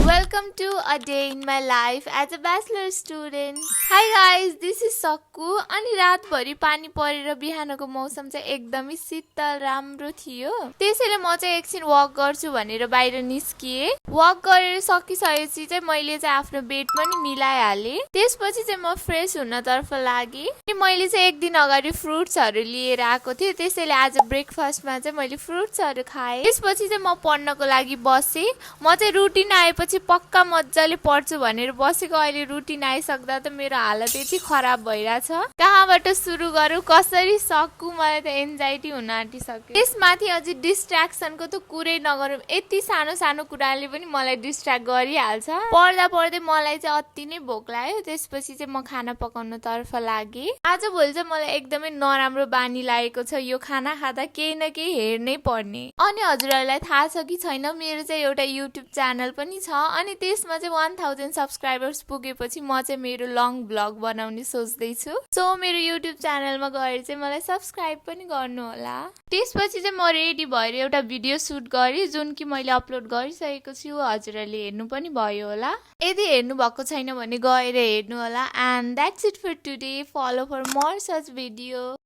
Welcome to a day in my life as a bachelor student. Hi guys, this is सक्कु अनि रातभरि पानी परेर बिहानको मौसम चाहिँ एकदमै शीतल राम्रो थियो। त्यसैले म चाहिँ एकछिन वक गर्छु भनेर बाहिर निस्किए। वक गरेर सकिसकेपछि चाहिँ मैले चाहिँ आफ्नो बेड पनि मिलाइहाले। त्यसपछि चाहिँ म फ्रेश हुनतर्फ लागे। अनि मैले चाहिँ एक दिन अगाडि फ्रुट्सहरु लिएर आएको थिएँ, त्यसैले आज ब्रेकफास्टमा चाहिँ मैले फ्रुट्सहरु खाए। त्यसपछि चाहिँ म पढ्नको लागि बसे। म चाहिँ रुटिन आएपछि पक्का मज्जाले पढ्छु भनेर बसेको, अहिले रुटिन आइसक्दा त मेरो हालत यति खराब भइराछ। कहाँबाट सुरु गरौँ, कसरी सकु, मलाई त एन्जाइटी हुन आँटिसक्यो। त्यसमाथि अझै डिस्ट्र्याक्सनको त कुरै नगरौँ, यति सानो सानो कुराले पनि मलाई डिस्ट्र्याक्ट गरिहाल्छ। पढ्दा पढ्दै मलाई चाहिँ अति नै भोक लाग्यो। त्यसपछि चाहिँ म खाना पकाउन तर्फ लागे। आजभोलि चाहिँ मलाई एकदमै नराम्रो बानी लागेको छ, यो खाना खाँदा केही न केही हेर्नै पर्ने। अनि हजुरहरूलाई थाहा छ कि छैन, मेरो चाहिँ एउटा युट्युब च्यानल पनि छ अनि त्यसमा चाहिँ 1000 सब्स्क्राइबर्स पुगेपछि म चाहिँ मेरो लङ भ्लग बनाउने सोच्दैछु। सो मेरो युट्युब च्यानलमा गएर चाहिँ मलाई सब्स्क्राइब पनि गर्नु होला। त्यसपछि चाहिँ म रेडी भएर एउटा भिडियो सुट गरेँ जुन कि मैले अपलोड गरिसकेको छु। हजुरहरूले हेर्नु पनि भयो होला। यदि हेर्नु भएको छैन भने गएर हेर्नु होला। And that's it for today. Follow for more such video.